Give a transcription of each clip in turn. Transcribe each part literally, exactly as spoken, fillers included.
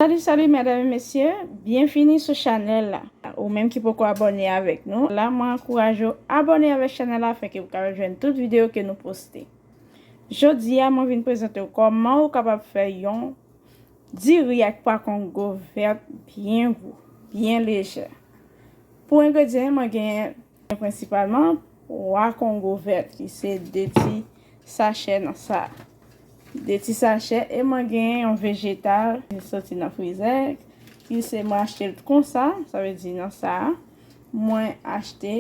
Salut, salut, medam e mesye, byenvini sou chanèl la. Ou menm ki poko abòne avèk nou, la mwen ankouraje w abòne avèk chanèl la afin ke w kapab jwenn tout videyo ke nou poste. Jodi a, mwen vin prezante w kòman ou kapab fè yon diri ak pwa kongo vèt byen gou, byen lejè. Pou engredyan, mwen genyen prensipalman pwa kongo vèt, ki se de ti sachè nan sa. De ti sachè, e mwen genyen yon vejetal ki soti nan frizè, ki se mwen achte l konsa, sa vle di nan sa a, mwen achte,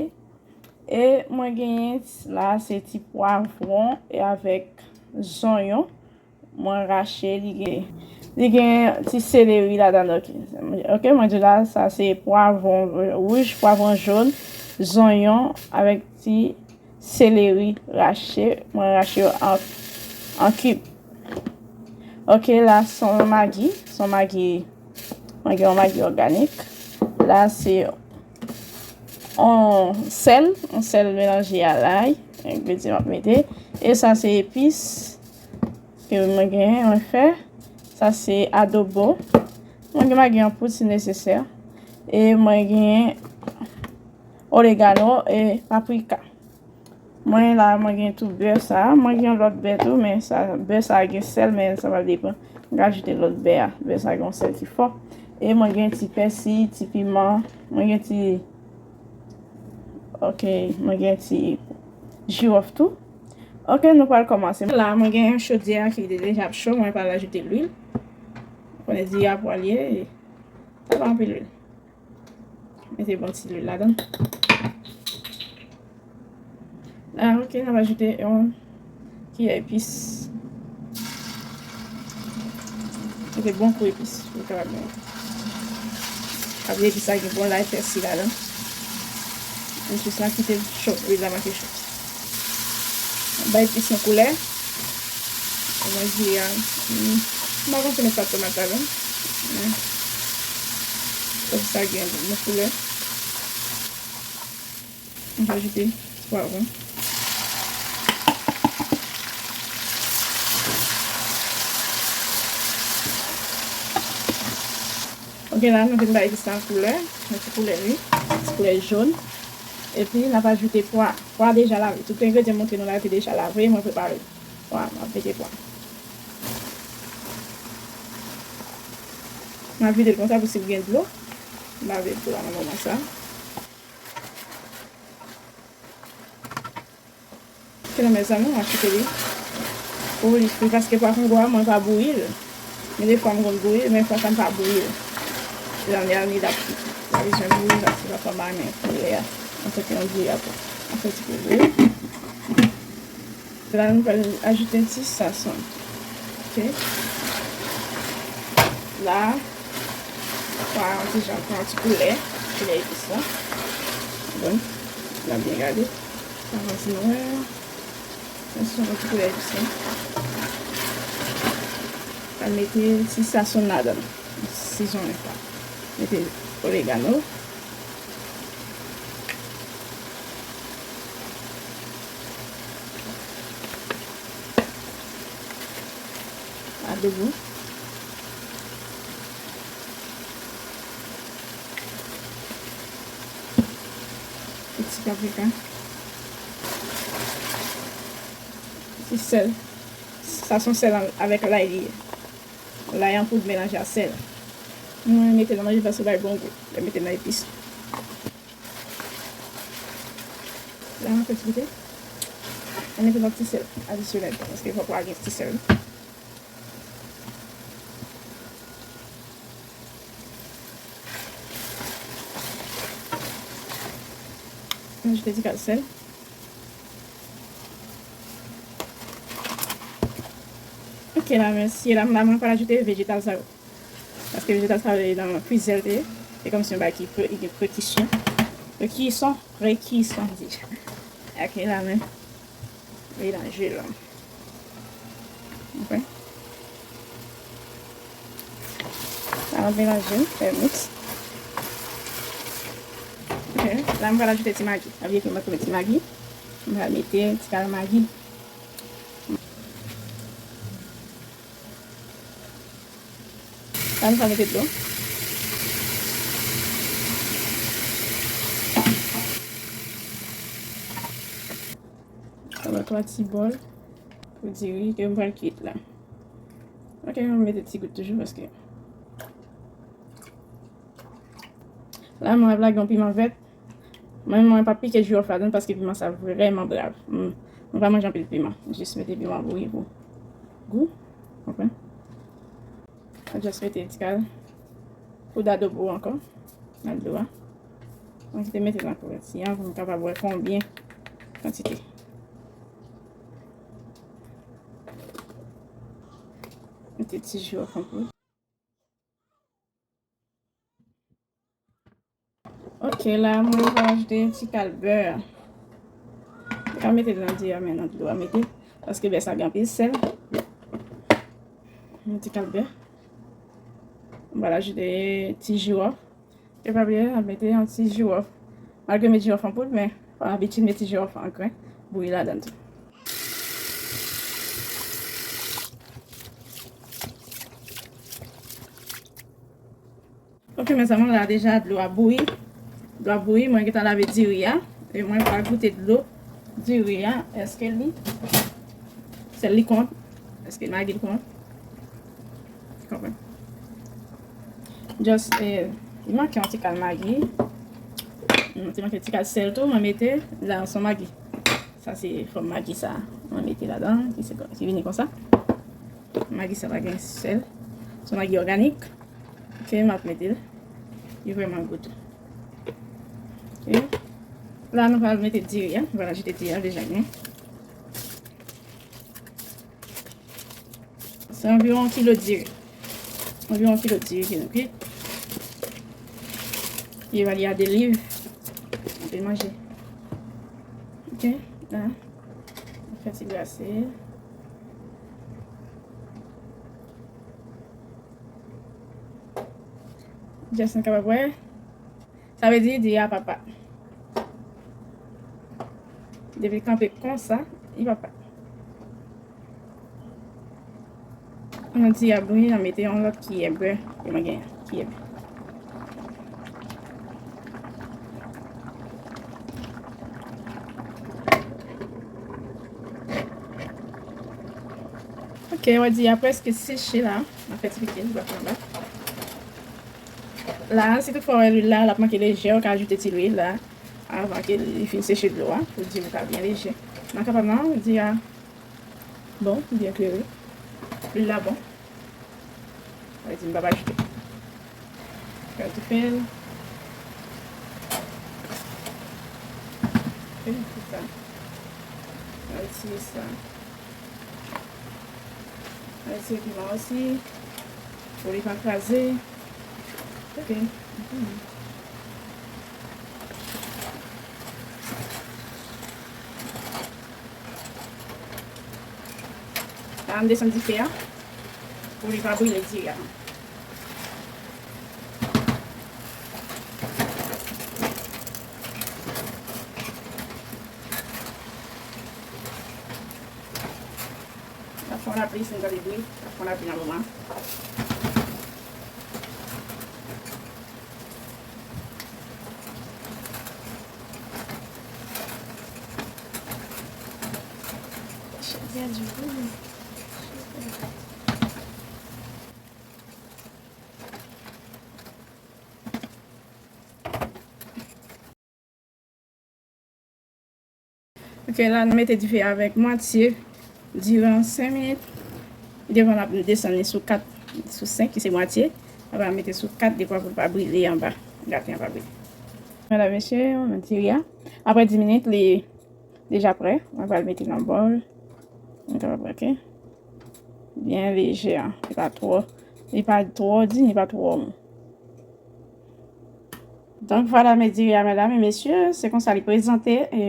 e mwen genyen la, se ti pwavwon e avèk zonyon. Mwen rache, li gen, li gen ti seleri ladan l, ok. Ok, mwen di la, sa se pwavwon wouj, pwavwon jòn, zonyon avèk ti seleri rache. Mwen rache yo an, an kib. Ok, la se yon magi, se yon magi, mwen gen yon magi òganik. La se yon sèl, yon sèl melanje a lay, engredyan m ap mete. E sa se epis ke mwen genyen, mwen fè. Sa se adobo. Mwen gen magi an poud si nesesè. E mwen genyen oregano e paprika. Mwen la, mwen gen tou bè sa. Mwen gen yon lòt bè tou, men sa, bè sa gen sèl, men sa va depann. Mwen ka ajoute lòt bè a. Bè sa gen yon sèl ki fò. E mwen gen ti pèsi, ti piman. Mwen gen ti, ok, mwen gen ti jiwòf tou. Ok, nou pral kòmanse. La, mwen gen chodyè a ki te deja ap cho, mwen pral ajoute lwil. Ou konnen diri a pwa l ye, sa pa anpil lwil. Mete bon ti lwil ladan. La, ok, n ap ajoute yon kiyè epis. Mete bon kou epis pou l kapab bon. Apre epis la gen bon lay pèsi ladan. Epis la kite l cho, lwil la manke cho. Bay epis yon koulè. Mwen di a, m pa konn si met pat tomat ladan. Men, kòm sa gen yon koulè. Mwen ajoute pwavwon. Ok, la, nou vin bay epis la koulè. Yon ti koulè li, ti koulè jòn. Epi, n ap ajoute pwa. Pwa deja lave. Tout engredyan m montre nou la, yo te deja lave, mwen prepare. Pwa, m ap mete pwa. M ap vide l konsa pou si l gen dlo. M lave l tou la nan moman sa. Kèlè mezanmi, mwen kite li pou li fri, paske pwa kongo a, mwen pa bouyi l. Gen de fwa m konn bouyi l, men fwa sa m pa bouyi l. Jan li a, li la, la bezwen bouyi, paske l ap fè bay men koulè a. Antanke yon diri a tou. Anfè ti pe bouyi. La, nou pral ajoute ti sason. Ok. La, pwa an ti jan pran ti koulè, koulè epis la. Bon, n ap byen gade. Sa pran ti nwè. Sa pran ti koulè epis la. Pral mete ti sason ladan. Sizonnen sa. Mete oregano. Adobo. Ti paprika. Ti sèl. Sa se yon sèl avèk lay li ye. Lay an poud melanje a sèl. Mwen mete nan manje paske bay bon gou. Lè mete nan epis. La, mwen fè ti goute. Mwen mete yon ti sèl adisyonèl, paske fòk w gen ti sèl. Mwen ajoute ti kal sèl. Ok, la, mèsi. La, la, mwen pral ajoute vejetal sa yo. Paske vejetal sa yo nan frizè l te ye. Se kòmsi yon bagay ki pre, ki gen prekisyon. Prekisyon, prekisyon, di. Ok, la, men. Melanje la. Ok. Sa ap melanje, fè miks. Ok, la m pral ajoute ti magi. Avye ke m ap mete ti magi. M pral mete ti kal magi. Sa Ann sa mete dlo. Sa va twa ti bòl pou diri ke m pral kwit la. Ok, m mete ti gout toujou paske la mwen ap lage yon piman vèt. Mwen, mwen pa pike jiwòf ladan paske piman sa vrèman brav. M, mwen pa manje anpil piman. Jis mete piman bouyi pou gou. Konprann? Mwen just mete ti kal poud adobo ankò nan dlo a. Mwen kite mete nan kouvèti an pou m kapab wè konbyen kantite. Mete ti jiwòf an poud. Ok, la mwen va ajoute yon ti kal bè. Mwen ka mete l nan diri a, men nan dlo a mete, paske bè sa gen anpil sèl. Yon ti kal bè. Mwen va ajoute ti jiwòf. E pa bliye, n ap mete yon ti jiwòf. Malgre m met jiwòf an poud, men fò n abitye met ti jiwòf an grenn bouyi ladan tou. Ok, mezanmi, la deja dlo a bouyi. Dlo a bouyi, mwen gentan lave diri a. E mwen pral goute dlo diri a. Èske li, sèl li kont? Èske magi l kont? Konprann. Just, eh, li manke yon ti kal magi. Hmm, li manke ti kal sèl tou, mwen mete la, se yon magi. Sa se fòm magi sa. Mwen mete ladan, ki se, ki vini konsa. Magi sa pa gen sèl. Se yon magi òganik. Ok, m ap mete l. Li vrèman gou tou. Ok. La, nou pral mete diri a. Nou pral ajoute diri a deja gen. Se anviwon yon kilo diri. Anviwon yon kilo diri ke nou kwit. Li va li a de liv. Nou pe manje. Ok, la. Nou fè ti brase. Just nou kapab wè. Sa vle di, diri a pa pat. Depi l kanpe konsa, li pa pat. Ann diri a bouyi, ann mete yon lòt kiyè bè. Ke mwen genyen, kiyè bè. Ok, w a di a prèske seche la. Mwen fè ti pike l, bak anba. La, si toutfwa w wè lwil la, l ap manke lejè, w ka ajoute ti lwil la. Avan ke li fin seche dlo a, pou diri w ka byen lejè. Nan ka pa m nan, diri a bon, byen klere. Lwil la bon. Sa vle di m p ap ajoute. Pral toufe l. Ok, se sa. Pral retire sa. Pral retire piman osi. Pou li pa kraze. Ok. La, m desann dife a pou li pa brile diri a. L ap fè yon lapli, si n tande bri, l ap fè yon lapli nan moman. Chèz la di wi. Ok, la nou mete dife a avèk mwatye diran senk minit. Devan n ap desann li sou kat, sou senk ki se mwatye. Apre n ap mete sou kat dekwa pou l pa brile anba. Graten an pa brile. Medam, mesye, nou diri a. Apre dis minit, li deja prè. Mwen pral mete nan bòl. Mwen kapab, ok. Byen lejè. Li pa twò, li pa twò di, li pa twò mou. Donk, vwala, men diri a, medam e mesye, se konsa li prezante, e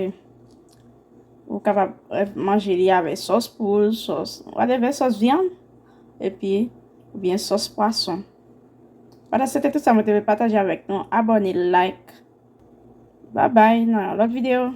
ou kapab, eh, manje li avèk sòs poul, sòs, whatever, sòs vyann, epi, oubyen sòs pwason. Vwala, se te tout sa mwen te vle pataje avèk nou. Abòne, like. Babay, nan yon lòt videyo.